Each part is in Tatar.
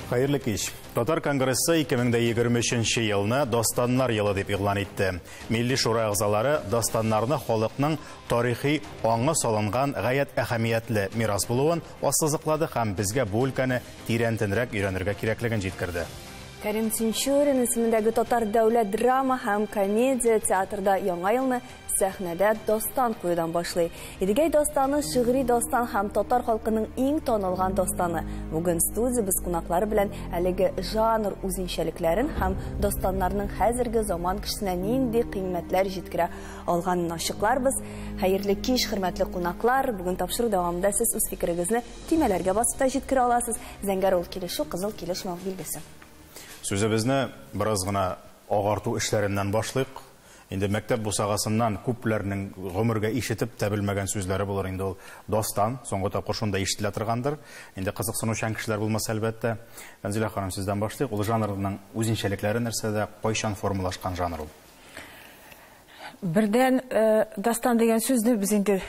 Хәерле кич. Татар конгрессы 2023 елны Дастаннар елы дип игълан итте. Милли шура әгъзалары дастаннарны халыкның тарихи аңы салынган гаять әһәмиятле мирас булуын ассызыклады һәм безгә бу өлкәне тирәнтенрәк өйрәнергә кирәклеген җиткерде. Кәрим Тинчурин исемендәге Татар дәүләт драма һәм комедия театрда яңа елны сәхнәдә дастан куюдан башлый. Идегәй дастаны шигъри дастан һәм татар халкының иң танылган дастаны. Бүген студиябез кунаклары белән әлеге жанр үзенчәлекләрен һәм дастаннарның хәзерге заман кешесенә нинди кыйммәтләр җиткерә алганын ачыкларбыз. Хәерле кич, хөрмәтле кунаклар. Бүген тапшыру дәвамында сез үз фикерегезне төймәләргә басып та җиткерә аласыз. Зәңгәр ул килешү, кызыл килешмәү билгесе. Сүзебезне бераз гына агарту эшләреннән башлыйк. Инде мәктәп бусагасыннан күпләрнең гомергә ишетеп тә белмәгән сүзләре булыр инде ул дастан, соңгы тапкыр шунда ишетелә торгандыр. Инде кызыксынучан кешеләр булмаса әлбәттә. Тәнзилә ханым, сездән башлыйк. Ул жанрның үзенчәлекләре нәрсәдә, кайчан формалашкан жанр ул? Бердән дастан дигән сүзне без инде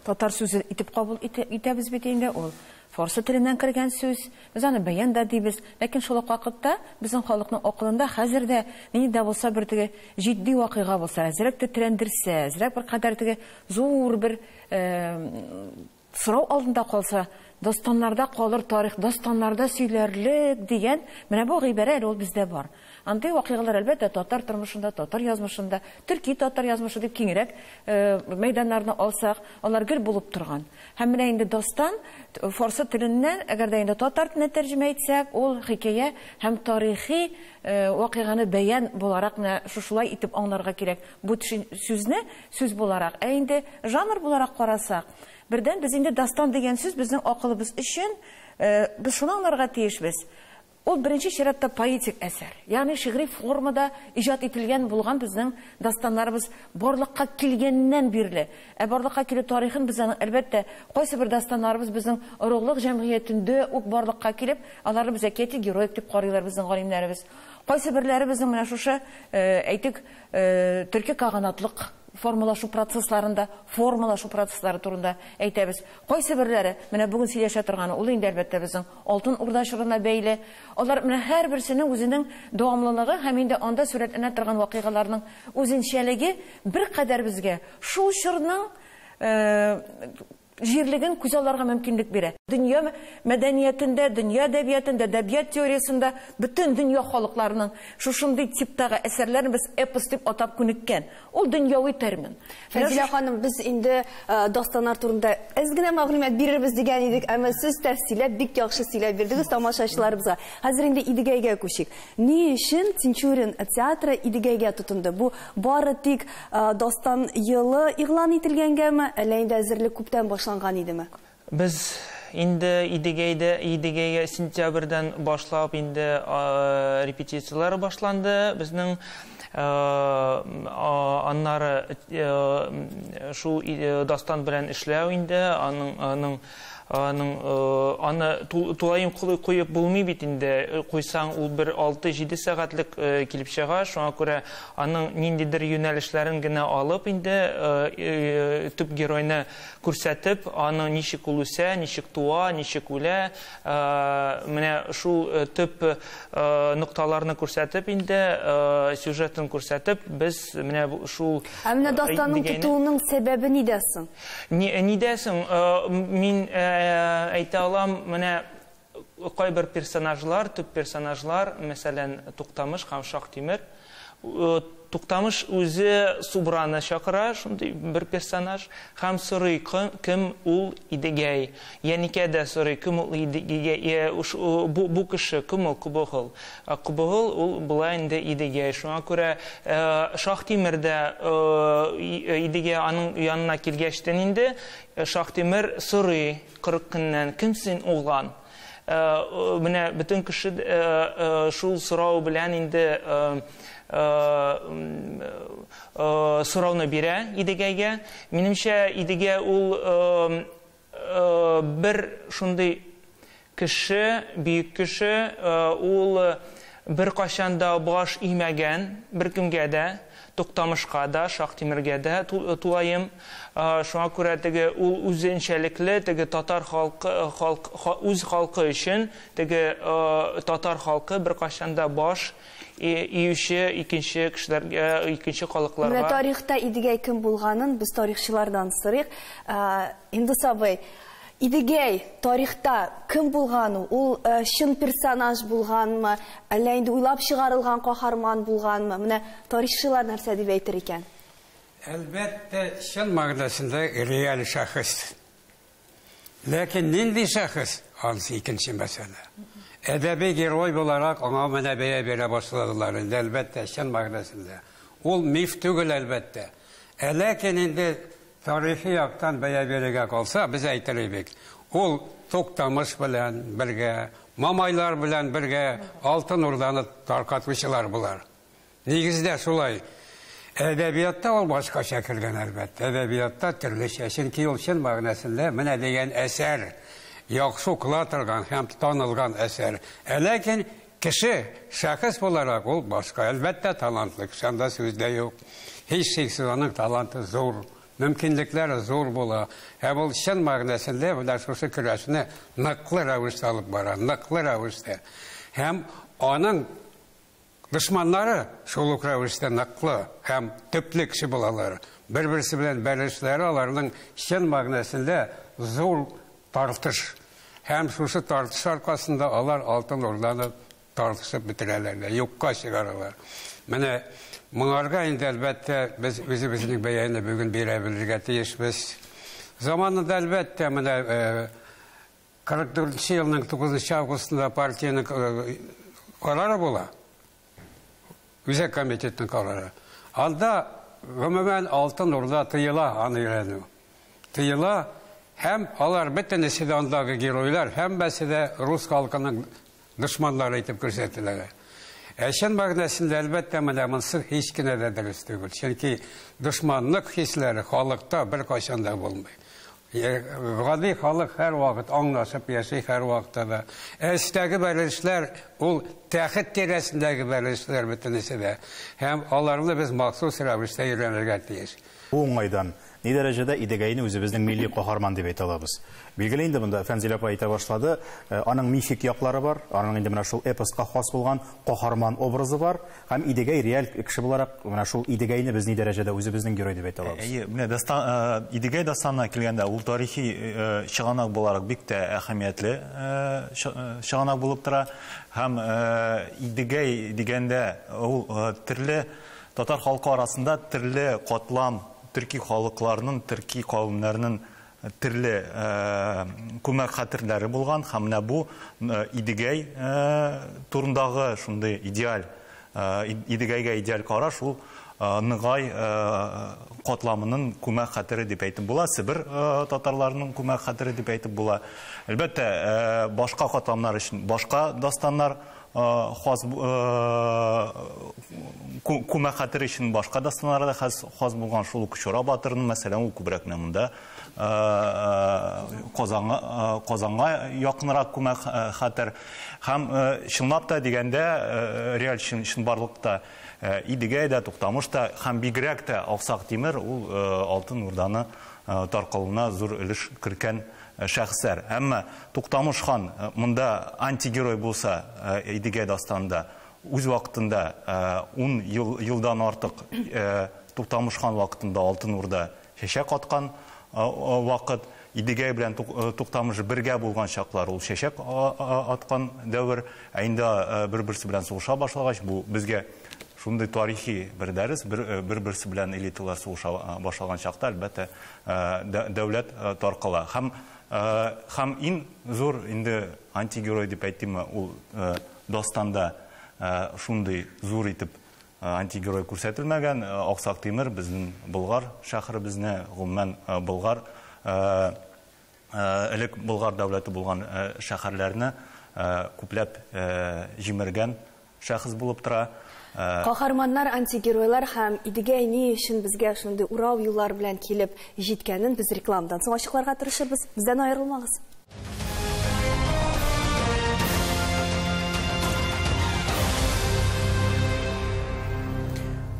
татар сүзе итеп кабул итәбез бит инде ул. Фарсы теленнән кергән сүз, без аны бәян да дибез, ләкин шул ук вакытта безнең халыкның акылында хәзер дә нинди дә булса бер теге җитди вакыйга булса, әзрәк тетрәндерсә, әзрәк бер кадәр теге зур бер сорау алдында калса, дастаннарда калыр тарих, дастаннарда сөйләрлек дигән менә бу гыйбарә әле ул бездә бар. Андый вакыйгалар әлбәттә татар тормышында, татар язмышында, төрки татар язмышы дип киңрәк мәйданнарны алсак, алар гел булып торган. Һәм менә инде дастан фарсы теленнән, әгәр дә инде татар теленә тәрҗемә итсәк, ул хикәя һәм тарихи вакыйганы бәян буларак менә шушылай итеп аңларга кирәк. Бу сүзне сүз буларак, ә инде жанр буларак карасак, бердән без инде дастан дигән сүз безнең акылыбыз өчен, без шуны аңларга тиешбез. Ул беренче чиратта поэтик әсәр, ягъни шигъри формада иҗат ителгән булган безнең дастаннарыбыз барлыкка килгәннән бирле. Ә барлыкка килү тарихын без аның әлбәттә кайсы бер дастаннарыбыз безнең ыруглык җәмгыятендә үк барлыкка килеп, аларны без әкияти героик дип карыйлар безнең галимнәребез. Кайсы берләре безнең менә шушы, әйтик, төрки каганатлык формалашу процессларында, формалашу процесслары турында әйтәбез. Кайсы берләре, менә бүген сөйләшә торганы, ул инде әлбәттә безнең Алтын Урда чорына бәйле. Алар менә һәрберсенең үзенең дәвамлылыгы һәм инде анда сурәтләнә торган вакыйгаларның үзенчәлеге беркадәр безгә шул чорның җирлеген күз алларга мөмкинлек бирә. Дөнья мәдәниятендә, дөнья әдәбиятында, әдәбият теориясендә бөтен дөнья халыкларының шушындый типтагы әсәрләрен без эпос дип атап күнеккән. Ул дөньяви термин. Фәнзилә ханым, без инде дастаннар турында әз генә мәгълүмат бирербез дигән идек, әмма сез тәфсилләп бик яхшы сөйләп бирдегез тамашачыларыбызга. Хәзер инде Идегәйгә күчик. Ни өчен Тинчурин театры Идегәйгә тотынды? Бу бары тик дастан елы игълан ителгәнгәме, әллә инде әзерлек күптән башланган идеме? Без инде Идегәйгә сентябрьдән башлап инде репетицияләр башланды. Безнең аннары шул дастан белән эшләү инде, аны тулаем куеп булмый бит инде. Куйсаң, ул бер 6-7 сәгатьлек килеп чыга. Шуңа күрә аның ниндидер юнәлешләрен генә алып инде төп геройны күрсәтеп, аның ничек ул үсә, ничек туа, ничек үлә, менә шул төп нокталарны күрсәтеп инде, сюжетын күрсәтеп, без менә шул Ә менә дастанның тотуының сәбәбе нидә соң? Нидә соң? Мин әйтә алам, менә кайбер персонажлар, төп персонажлар, мәсәлән, Туктамыш һәм Шаһтимер. Туктамыш үзе Субраны чакыра, шундый бер персонаж, һәм сорый, кем ул Идегәй. Яникә дә сорый, кем ул Идегәй, бу кеше, кем ул Кобогыл. Кобогыл ул була инде Идегәй. Шуңа күрә Шаһтимер дә Идегәй аның янына килгәчтен инде Шаһтимер сорый 40 көннән, кем син, углан? Менә бөтен кеше шул сорау белән инде сорауны бирә Идегәйгә. Минемчә, Идегә ул бер шундый кеше, бөек кеше, ул Беркайчан да баш имәгән, беркемгә дә, Туктамышка да, Шахтимергә дә тулаем. Шуңа күрә теге ул үзенчәлекле, теге татар халкы, халк, үз халкы өчен теге татар халкы беркайчан да баш июче икенче кешеләргә, икенче халыкларга. Менә тарихта Идегәй кем булганын без тарихчылардан сорыйк. Индус абый, Идегәй тарихта кем булган ул? Ул чын персонаж булганмы, әллә инде уйлап чыгарылган каһарман булганмы? Менә тарихчылар нәрсә дип әйтер икән? Әлбәттә, чын мәгънәсендә реаль шәхес. Ләкин нинди шәхес? Анысы икенче мәсьәлә. Әдәби герой буларак аңа менә бәя бирә башладылар инде, әлбәттә, чын мәгънәсендә. Ул миф түгел, әлбәттә. Ә ләкин инде тарихи яктан бәя бирергә калса, без әйтер идек, ул Туктамыш белән бергә, Мамайлар белән бергә Алтын Урданы таркатучылар болар. Нигездә шулай. Әдәбиятта ул башкача кергән, әлбәттә. Әдәбиятта төрлечә, чөнки ул чын мәгънәсендә менә дигән әсәр, яхшы укыла торган һәм танылган әсәр. Ә ләкин кеше, шәхес буларак ул башка. Әлбәттә, талантлы кеше, анда сүз дә юк. Һичшиксез аның таланты зур, мөмкинлекләре зур була. Һәм ул чын мәгънәсендә менә шушы көрәшне ныклы рәвештә алып бара, ныклы рәвештә. Һәм аның дошманнары шул ук рәвештә ныклы һәм төпле кеше булалар. Бер-берсе белән бәрелешләре аларның чын мәгънәсендә зур тартыш. Һәм шушы тартыш аркасында алар Алтын Урданы тартышып бетерәләр дә, юкка чыгаралар. Менә моңарга инде әлбәттә без үзебезнең бәяне бүген бирә белергә тиешбез. Заманында әлбәттә менә 44 елның 9 августында партиянең карары була. Үзәк комитетның карары. Анда гомумән Алтын Урда тыела аны өйрәнү. Тыела һәм алар бөтенесе дә андагы геройлар, һәммәсе дә рус халкының дошманнары итеп күрсәтеләләр. Ә чын мәгънәсендә әлбәттә менә монысы һич кенә дә дөрес түгел. Чөнки дошманлык хисләре халыкта беркайчан да булмый. Гади халык һәрвакыт аңлашып яши, һәрвакытта да. Ә өстәге бәрелешләр, ул тәхет тирәсендәге бәрелешләр бөтенесе дә. Һәм аларны без махсус рәвештә өйрәнергә тиеш. Бу уңайдан ни дәрәҗәдә Идегәйне үзебезнең милли каһарман дип әйтә алабыз? Билгеле инде монда Фәнзилә апа әйтә башлады, аның мифик яклары бар, аның инде менә шул эпоска хас булган каһарман образы бар, һәм Идегәй реаль кеше буларак менә шул Идегәйне без ни дәрәҗәдә үзебезнең герой дип әйтә алабыз? Әйе, менә дастан, Идегәй дастанына килгәндә, ул тарихи чыганак буларак бик тә әһәмиятле чыганак булып тора. Һәм Идегәй дигәндә ул төрле татар халкы арасында төрле катлам төрки халыкларының, төрки кавемнәренең төрле күмәк хәтерләре булган, һәм менә бу Идегәй турындагы шундый идеаль, Идегәйгә идеаль караш ул Ныгай катламының күмәк хәтере дип әйтеп була, Себер татарларының күмәк хәтере дип әйтеп була. Әлбәттә, башка катламнар өчен башка дастаннар хас, күмәк хәтер өчен башка дастаннарда да хас булган. Шул ук Чора батырның, мәсәлән, ул күбрәк менә монда Казанга якынрак күмәк хәтер. Һәм чынлап та дигәндә, реаль чынбарлыкта Идегәй дә, Туктамыш та һәм бигрәк тә Аксак Тимер ул Алтын Урданы таркалуына зур өлеш керткән шәхесләр. Әмма Туктамыш хан монда антигерой булса, Идегәй дастанында үз вакытында 10 елдан артык Туктамыш хан вакытында Алтын Урда чәчәк аткан вакыт, Идегәй белән Туктамыш бергә булган чаклар ул чәчәк аткан дәвер. Ә инде бер-берсе белән сугыша башлагач, бу безгә шундый тарихи бер дәрес, бер-берсе белән элиталар сугыша башлаган чакта, әлбәттә, дәүләт таркала. Һәм иң зур инде антигерой дип әйтимме, ул дастанда шундый зур итеп антигерой күрсәтелмәгән. Аксак Тимер безнең Болгар шәһәребезне, гомумән Болгар, элек Болгар дәүләте булган шәһәрләрне күпләп җимергән шәхес булып тора. Каһарманнар, антигеройлар һәм Идегәй ни өчен безгә шундый урау юллар белән килеп җиткәнен без рекламадан соң ачыкларга тырышырбыз. Бездән аерылмагыз.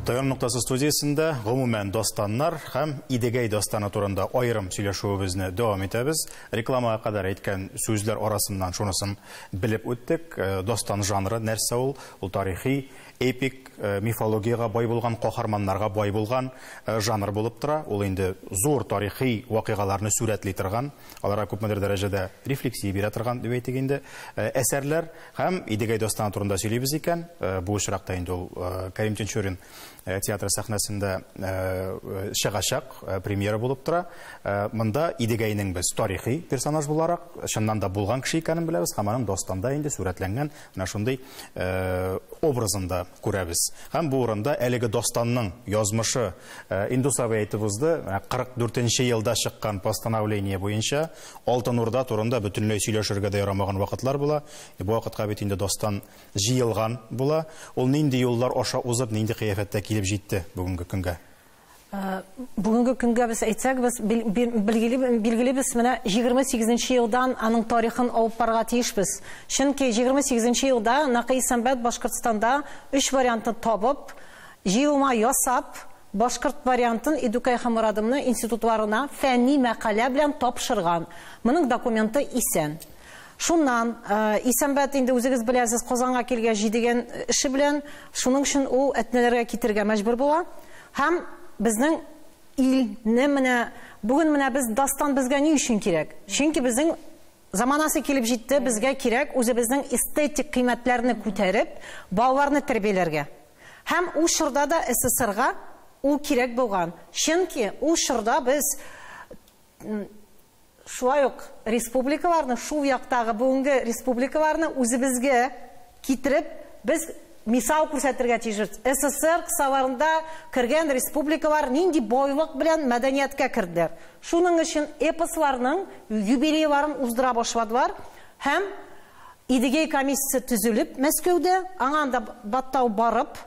Таяну ноктасы студиясендә гомумән дастаннар һәм Идегәй дастаны турында аерым сөйләшүебезне дәвам итәбез. Рекламага кадәр әйткән сүзләр арасыннан шунысын белеп үттек. Дастан жанры нәрсә ул? Ул тарихи, эпик, мифологиягә бай булган, каһарманнарга бай булган жанр булып тора. Ул инде зур тарихи вакыйгаларны сурәтли торган, аларга күпмедер дәрәҗәдә рефлексия бирә торган дип әйтик инде, әсәрләр. Һәм Идегәй дастаны турында сөйлибез икән, бу очракта инде ул Кәрим Тинчурин театры сәхнәсендә чыгачак, премьера булып тора. Монда Идегәйнең без тарихи персонаж буларак, чыннан да булган кеше икәнен беләбез һәм аның дастанда инде сурәтләнгән менә шундый образын да күрәбез. Һәм бу урында әлеге дастанның язмышы, Индус абый әйтеп узды, 44 елда чыккан постановление буенча Алтын Урда турында бөтенләй сөйләшергә дә ярамаган вакытлар була. Бу вакытка бит инде дастан җыелган була. Ул нинди юллар аша узып, нинди кыяфәттә килеп җитте бүгенге көнгә? Бүгенге көнгә без әйтсәк, без билгелибез, менә 28 елдан аның тарихын алып барырга тиешбез. Чөнки 28 елда Нәкый Исәнбәт Башкортстанда 3 вариантны табып, җыелма ясап, башкорт вариантын Идүкәй һәм Морадымны институтларына фәнни мәкалә белән тапшырган. Моның документы исән. Шуннан Исәнбәт инде үзегез беләсез, Казанга килгәч җидегән эше белән, шуның өчен ул Әтнәләргә китергә мәҗбүр була. Һәм безнең илне менә бүген менә без дастан безгә ни өчен кирәк? Чөнки безнең заманасы килеп җитте, безгә кирәк үзебезнең эстетик кыйммәтләрне күтәреп, балаларны тәрбияләргә. Һәм ул чорда да СССРга ул кирәк булган. Чөнки ул чорда без шулай ук республикаларны, шул яктагы бүгенге республикаларны үзебезгә китереп, без мисал күрсәтергә тиешбез. СССР кысаларында кергән республикалар нинди байлык белән мәдәнияткә керделәр. Шуның өчен эпосларның юбилейларын уздыра башладылар һәм Идегәй комиссиясе төзелеп Мәскәүдә, аңа анда Баттал барып,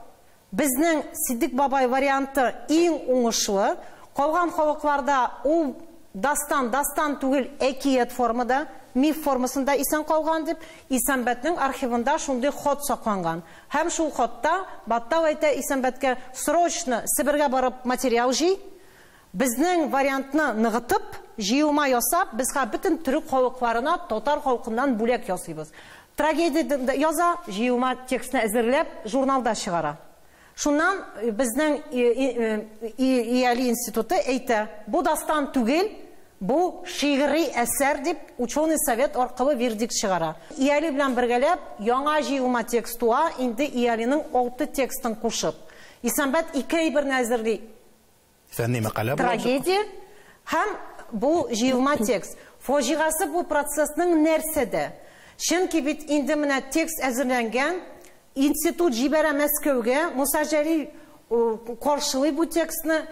безнең Сиддик бабай варианты иң уңышлы, калган халыкларда ул дастан, дастан түгел, әкият формада, миф формасында исән калган дип, Исәнбәтнең архивында шундый хат сакланган. Һәм шул хатта Баттал әйтә Исәнбәткә: срочно Себергә барып материал җый, безнең вариантны ныгытып, җыелма ясап, безгә бөтен төрек халыкларына татар халкыннан бүләк ясыйбыз. Трагедия яза, җыелма текстны әзерләп, журналда чыгара. Шуннан безнең ИЯЛИ институты әйтә, бу дастан түгел, бу шигъри әсәр дип ученый совет аркылы вердикт чыгара. ИЯЛИ белән бергәләп яңа җыелма текст туа, инде ИЯЛИның 6 текстын кушып. Исәнбәт 2 әйберне әзерли. Фәнни мәкалә булачак. Трагедия һәм бу җыелма текст. Фаҗигасы бу процессның нәрсәдә? Чөнки бит инде менә текст әзерләнгән, институт җибәрә Мәскәүгә, Муса Җәлил каршылый бу текстны,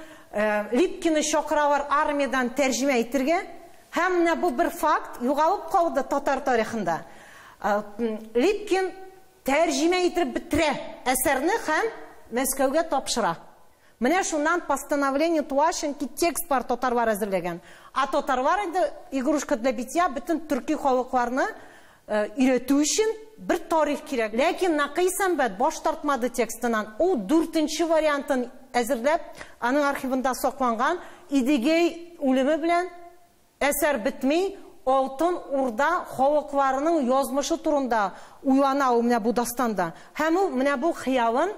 Липкины чакыралар армиядан тәрҗемә итергә. Һәм менә бу бер факт югалып калды татар тарихында. Липкин тәрҗемә итеп бетерә әсәрне һәм Мәскәүгә тапшыра. Менә шуннан постановление туа, чөнки текст бар татарлар әзерләгән. А татарлар инде игрушка для битья бөтен төрки халыкларны өйрәтү өчен бер тарих кирәк. Ләкин Нәкый Исәнбәт баш тартмады текстыннан. Ул 4-нче вариантын әзерләп, аның архивында сакланган Идегәй үлеме белән әсәр бетми, Алтын Урда халыкларының язмышы турында уйлана ул менә бу дастанда. Һәм ул менә бу хыялын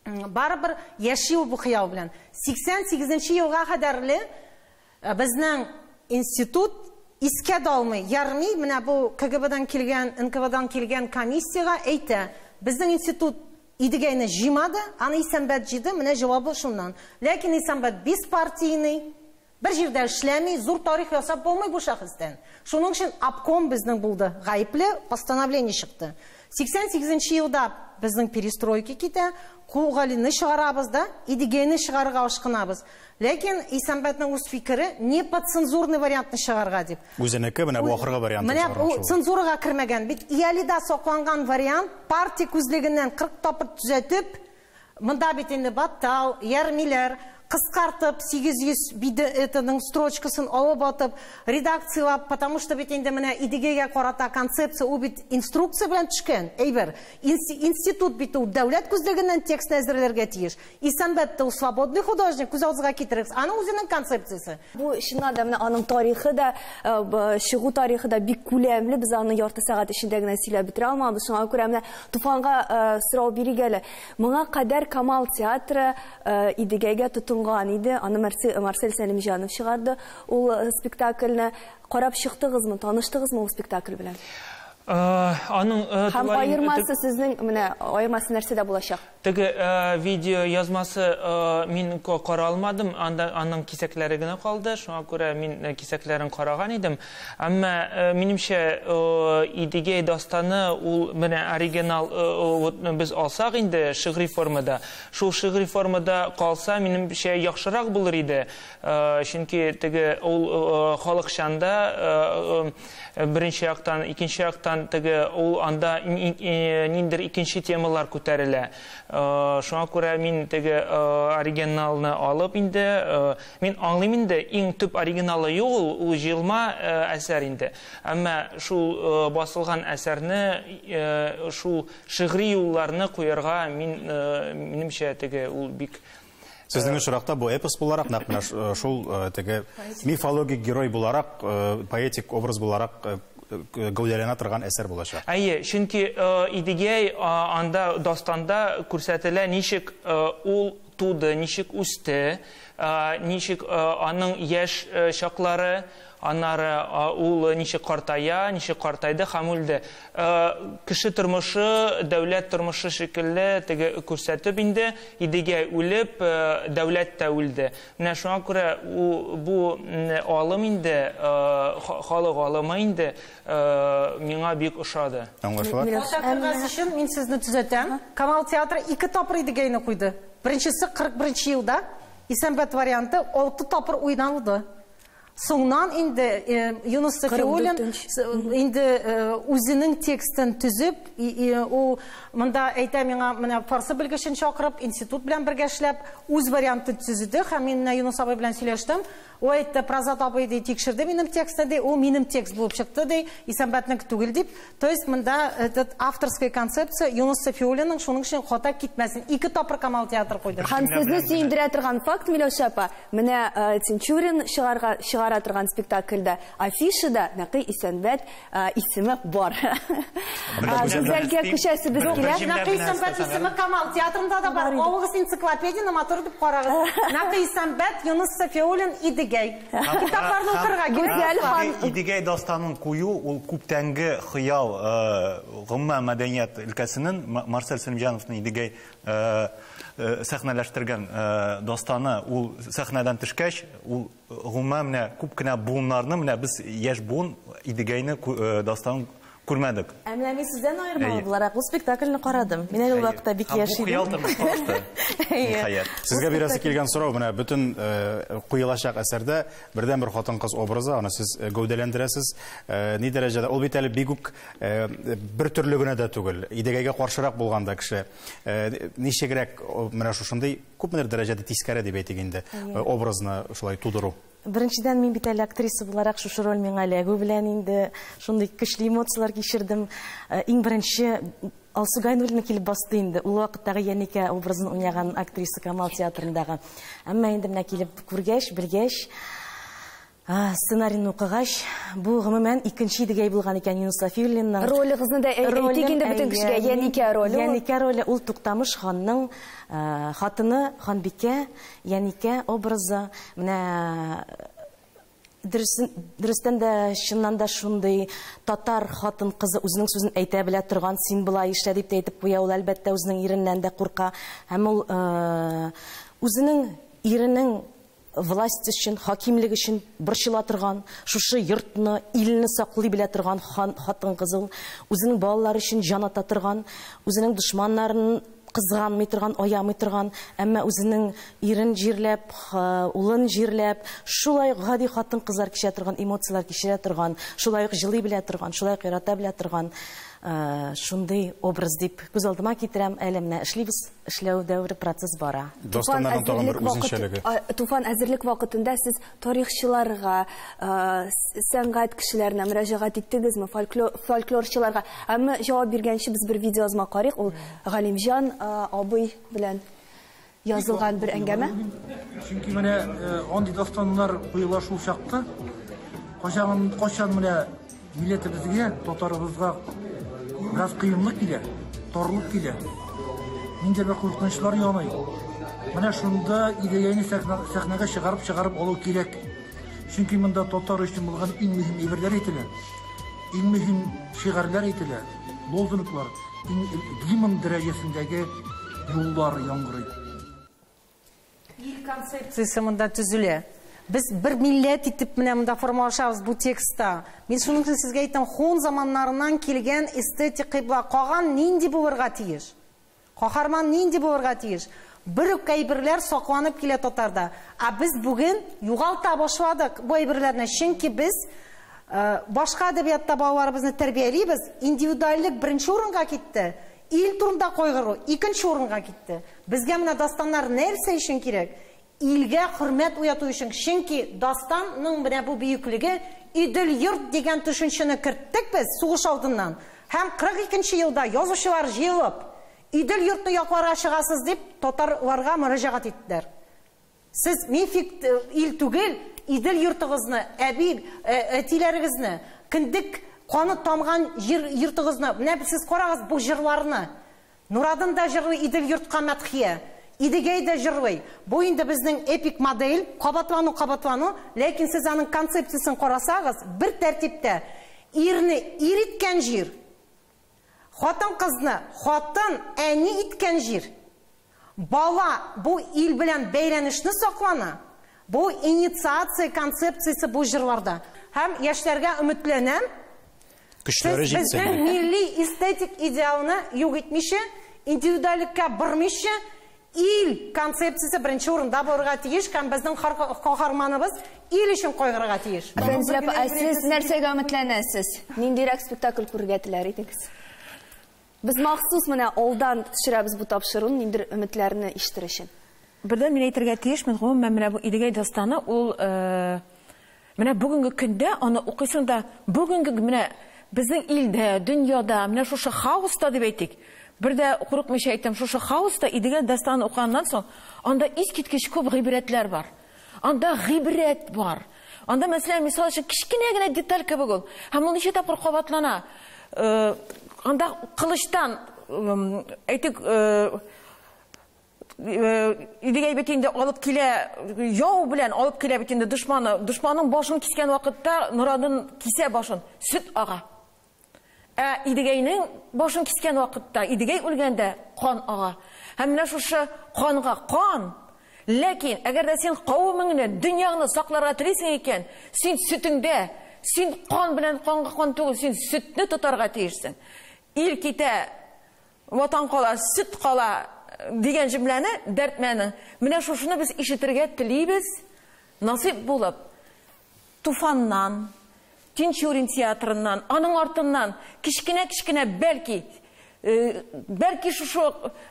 барыбер яши ул бу хыял белән. 88 елга кадәрле безнең институт искә дә алмый. Ярми менә бу КГБдан килгән, НКВдан килгән комиссияга әйтә, безнең институт Идегәйне җыймады, аны Исәнбәт җыйды, менә җавабы шуннан. Ләкин Исәнбәт беспартийный, бер җирдә эшләми, зур тарих ясап булмый бу шәхестән. Шуның өчен обком безнең булды, гаепле постановление чыкты. 88 елда безнең перестройка китә, Кол Галине чыгарабыз да, Идегәйне чыгарырга ашкынабыз. Ләкин Исәнбәтнең үз фикере не подцензурный вариантны чыгарга дип. Үзенеке менә бу ахыргы вариантны Менә бу цензурага кермәгән. Бит ИЯЛИда сакланган вариант партия күзлегеннән 40 тапкыр төзәтеп, монда бит инде Баттал, Ярмиләр Кыскартып, 800 битенең строчкасын алып атып, редакциялап, потому что бит инде менә Идегәйгә карата концепция ул бит инструкция белән төшкән әйбер. Институт бит ул дәүләт күзлегеннән текстны әзерләргә тиеш. Исәнбәт тә ул свободный художник, күз алдыгызга китерегез. Аның үзенең концепциясе. Бу чыннан да менә аның тарихы да, чыгу тарихы да бик күләмле. Без аны ярты сәгать эчендә генә сөйләп бетерә алмабыз. Шуңа күрә менә Туфанга сорау бирик әле. Моңа кадәр Камал театры Идегәйгә тотынган иде. Аны Марсель Сәлимҗанов чыгарды. Ул спектакльне карап чыктыгызмы, таныштыгызмы ул спектакль белән? Аның Һәм аермасы сезнең менә аермасы нәрсәдә булачак? Теге видео язмасы мин кара алмадым, анда аның кисәкләре генә калды, шуңа күрә мин кисәкләрен караган идем. Әмма минемчә Идегәй дастаны ул менә оригинал вот без алсак инде шигъри формада. Шул шигъри формада калса, минемчә яхшырак булыр иде. Чөнки теге ул халыкчанда беренче яктан, икенче яктан теге ул анда ниндер икенче темалар күтәрелә. Шуңа күрә мин теге оригиналны алып инде, мин аңлыйм инде, иң төп оригиналы юк ул, ул җыелма әсәр инде. Әмма шул басылган әсәрне, шул шигъри юлларны куярга мин, минемчә теге ул бик. Сезнең очракта бу эпос буларак, нәкъ менә шул теге мифологик герой буларак, поэтик образ буларак гәүдәләнә торган әсәр булачак. Әйе, чөнки Идегәй анда дастанда күрсәтелә ничек ул туды, ничек үсте, ничек аның яшь чаклары, аннары ул ничек картая, ничек картайды һәм үлде. Кеше тормышы, дәүләт тормышы шикелле теге күрсәтеп инде Идегәй үлеп, дәүләт тә үлде. Менә шуңа күрә бу алым инде, халык алымы инде миңа бик ошады. Аңлашыла? Хата өчен мин сезне төзәтәм. Камал театры ике тапкыр Идегәйне куйды. Беренчесе 41 елда Исәнбәт варианты 6 тапкыр уйналды. Соңнан инде Юнус Сафиуллин инде үзенең текстын төзеп, ул монда әйтә миңа менә фарсы белгечен чакырып, институт белән бергә эшләп, үз вариантын төзеде һәм мин менә Юнус абый белән сөйләштем. Ул әйтте, Празат абый ди, тикшерде минем текстны ди, ул минем текст булып чыкты ди, Исәнбәтнеке түгел дип. То есть монда этот авторская концепция Юнус Сафиуллинның, шуның өчен хата китмәсен. Ике тапкыр Камал театры куйды. Һәм сезне сөендерә торган факт, Миләүшә апа, менә Тинчурин чыгара торган спектакльдә афишада Нәкый Исәнбәт исеме бар. Гүзәлгә күчәсебез килә. Нәкый Исәнбәт исеме Камал театрында да бар. Алыгыз энциклопедияне матур итеп карагыз. Нәкый Исәнбәт, Юнус Сафиуллин, Идегәй. Китапларны укырга кирәк. Идегәй дастанын кую ул күптәнге хыял, гомумән мәдәният өлкәсенең Марсель Сәлимҗановның Идегәй сәхнәләштергән дастаны ул сәхнәдән төшкәч, ул гомумән менә күп кенә буыннарны, менә без яшь буын Идегәйне дастанын күрмәдек. Ә менә мин сездән аермалы буларак ул спектакльне карадым. Мин әле ул вакытта бик яшь идем. Бу хыял тормышка ашты. Ниһаять. Сезгә бирәсе килгән сорау, менә бөтен куелачак әсәрдә бердән-бер хатын-кыз образы, аны сез гәүдәләндерәсез. Ни дәрәҗәдә ул бит әле бик үк бер төрле генә дә түгел. Идегәйгә каршырак булганда кеше ничегрәк менә шушындый күпмедер дәрәҗәдә тискәре дип әйтик инде образны шулай тудыру. Беренчедән, мин бит әле актриса буларак шушы роль миңа эләгү белән инде шундый көчле эмоцияләр кичердем. Иң беренче Алсу Гайнуллина килеп басты инде. Ул вакыттагы Яникә образын уйнаган актриса Камал театрындагы. Әмма инде менә килеп күргәч, белгәч, сценарийны укыгач, бу гомумән икенче Идегәй булган икән Юнус Сафиуллинның. Ролегызны да әйтик инде бөтен кешегә, Яникә роле. Яникә роле ул Туктамыш ханның хатыны Ханбикә, Яникә образы. Менә дөрестән дә, чыннан да шундый татар хатын кызы үзенең сүзен әйтә белә торган, син болай эшлә дип тә әйтеп куя, ул әлбәттә үзенең иреннән дә курка. Һәм ул үзенең иренең власть өчен, хакимлек өчен борчыла торган, шушы йортны, илне саклый белә торган хатын кыз ул, үзенең балалары өчен җан ата торган, үзенең дошманнарын кызганмый торган, аямый торган, әмма үзенең ирен җирләп, улын җирләп, шулай гади хатын-кызлар кичерә торган, эмоцияләр кичерә торган, шулай ук җылый белә торган, шулай ук ярата белә торган Шундый образ дип күз алдыма китерәм. Әле менә эшлибез, эшләү дәвере, процесс бара. Дастаннарның тагын бер үзенчәлеге. Туфан, әзерлек вакытында сез тарихчыларга, сәнгать кешеләренә мөрәҗәгать иттегезме, фольклорчыларга? Әмма җавап биргәнче без бер видеоязма карыйк, ул Галимҗан абый белән язылган бер әңгәмә. Чөнки менә андый дастаннар куела шул чакта, кайчан менә милләтебезгә, татарыбызга бераз кыенлык килә, тарлык килә. Ниндидер бер куркынычлар яный. Менә шунда идеяне сәхнәгә чыгарып-чыгарып алу кирәк. Чөнки монда татар өчен булган иң мөһим әйберләр әйтелә, иң мөһим шигарьләр әйтелә, лозунглар, иң гимн дәрәҗәсендәге юллар яңгырый. Ил концепциясе монда төзелә. Без бер милләт итеп менә монда формалашабыз бу текстта. Мин шуның өчен сезгә әйтәм, хун заманнарыннан килгән эстетик кыйбла. Каган нинди булырга тиеш? Каһарман нинди булырга тиеш? Бер үк әйберләр сакланып килә татарда. Ә без бүген югалта башладык бу әйберләрне, чөнки без башка әдәбиятта балаларыбызны тәрбиялибез, индивидуальлек беренче урынга китте, ил турында кайгыру икенче урынга китте. Безгә менә дастаннар нәрсә өчен кирәк? Илгә хөрмәт уяту өчен, чөнки дастанның менә бу бөеклеге Идел йорт дигән төшенчәне керттек без сугыш алдыннан. Һәм 42 елда язучылар җыелып, Идел йортны якларга чыгасыз дип татарларга мөрәҗәгать иттеләр. Сез мифик ил түгел, Идел йортыгызны, әби, әтиләрегезне, кендек каны тамган җир йортыгызны, менә сез карагыз бу җырларны. Нурадын да җырлый Идел йортка мәдхия, Идегәй дә җырлый. Бу инде безнең эпик модель, кабатлану, кабатлану, ләкин сез аның концепциясен карасагыз, бер тәртиптә ирне ир иткән җир, хатын-кызны хатын, әни иткән җир, бала бу ил белән бәйләнешне саклана, бу инициация концепциясе бу җырларда. Һәм яшьләргә өметләнәм, Көчләре җитсен. Безнең милли эстетик идеалны юк итмичә, индивидуальлеккә бормыйча, ил концепциясе беренче урында булырга тиеш, һәм безнең каһарманыбыз ил өчен кайгырырга тиеш. Фәнзилә апа, ә сез нәрсәгә өметләнәсез? Ниндирәк спектакль күрергә теләр идегез? Без махсус менә алдан төшерәбез бу тапшыруны, ниндидер өметләрне ишетер өчен. Бердән мин әйтергә тиешмен, гомумән менә бу Идегәй дастаны ул менә бүгенге көндә аны укыйсың да, бүгенге менә безнең илдә, дөньяда, менә шушы хаоста дип әйтик. Бер дә курыкмыйча әйтәм, шушы хаоста Идегәй дастанын укыганнан соң, анда искиткеч күп гыйбрәтләр бар. Анда гыйбрәт бар. Анда, мәсәлән, мисал өчен, кечкенә генә деталь кебек ул. Һәм ул ничә тапкыр кабатлана. Анда кылычтан, әйтик, Идегәй бит инде алып килә, яу белән алып килә бит инде дошманы. Дошманның башын кискән вакытта Норадын кисә башын, сөт ага. Ә Идегәйнең башын кискән вакытта, Идегәй үлгәндә кан ага. Һәм менә шушы канга кан. Ләкин әгәр дә син кавемеңне, дөньяңны сакларга телисең икән, син сөтеңдә, син кан белән канга кан түгел, син сөтне тотарга тиешсең. Ил китә, ватан кала, сөт кала дигән җөмләне дәртмәне. Менә шушыны без ишетергә телибез, насыйп булып, Туфаннан, Тинчурин театрыннан, аның артыннан кечкенә-кечкенә бәлки, бәлки шушы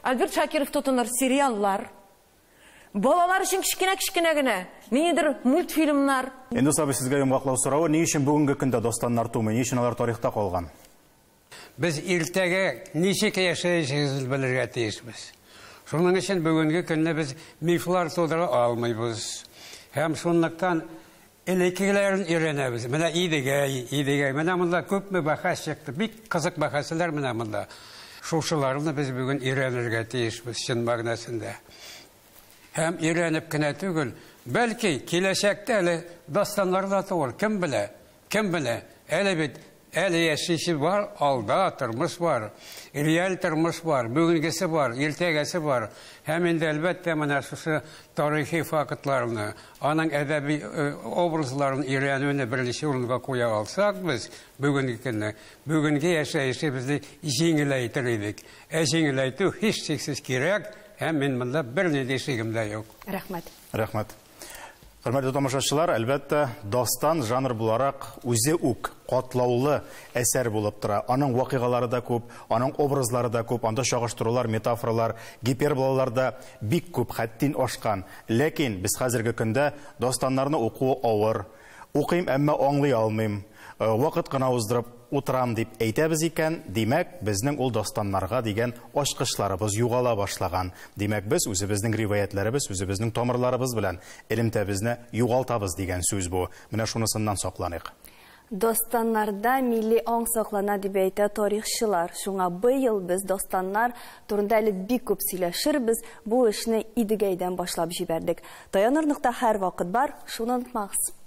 Альберт Шакиров тотыныр сериаллар. Балалар өчен кечкенә-кечкенә генә ниндидер мультфильмнар. Инде Сабый, сезгә йомгаклау соравы, ни өчен бүгенге көндә дастаннар тумый, ни өчен алар тарихта калган? Без иртәгә ничек яшәячәгебезне белергә тиешбез. Шуның өчен бүгенге көнне без мифлар тудыра алмыйбыз. Һәм шунлыктан элеккеләрен өйрәнәбез. Менә Идегәй, Идегәй. Менә монда күпме бәхәс чыкты. Бик кызык бәхәсләр менә монда. Шушыларны без бүген өйрәнергә тиешбез чын мәгънәсендә. Һәм өйрәнеп кенә түгел, бәлки киләчәктә әле дастаннар да туыр. Кем белә? Кем белә? Әле бит әле яшисе бар, алда тормыш бар, реаль тормыш бар, бүгенгесе бар, иртәгәсе бар. Һәм инде әлбәттә менә шушы тарихи фактларны, аның әдәби образларын өйрәнүне беренче урынга куя алсак без бүгенге көнне, бүгенге яшәешебезне җиңеләйтер идек. Ә җиңеләйтү һичшиксез кирәк, һәм мин монда бернинди шигем дә юк. Рәхмәт. Рәхмәт. Хөрмәтле тамашачылар, әлбәттә, дастан жанр буларак үзе үк катлаулы әсәр булып тора. Аның вакыйгалары да күп, аның образлары да күп, анда чагыштырулар, метафоралар, гиперболалар да бик күп, хәттин ашкан. Ләкин без хәзерге көндә дастаннарны укуы авыр. Укыйм, әмма аңлый алмыйм. Вакыт кына уздырып утырам дип әйтәбез икән, димәк, безнең ул дастаннарга дигән ачкычларыбыз югала башлаган. Димәк, без үзебезнең риваятләребез, үзебезнең тамырларыбыз белән элемтәбезне югалтабыз дигән сүз бу. Менә шунысыннан сакланыйк. Дастаннарда милли аң саклана дип әйтә тарихчылар. Шуңа быел без дастаннар турында әле бик күп сөйләшербез. Бу эшне Идегәйдән башлап җибәрдек. Таяныр нокта һәрвакыт бар, шуны онытмагыз.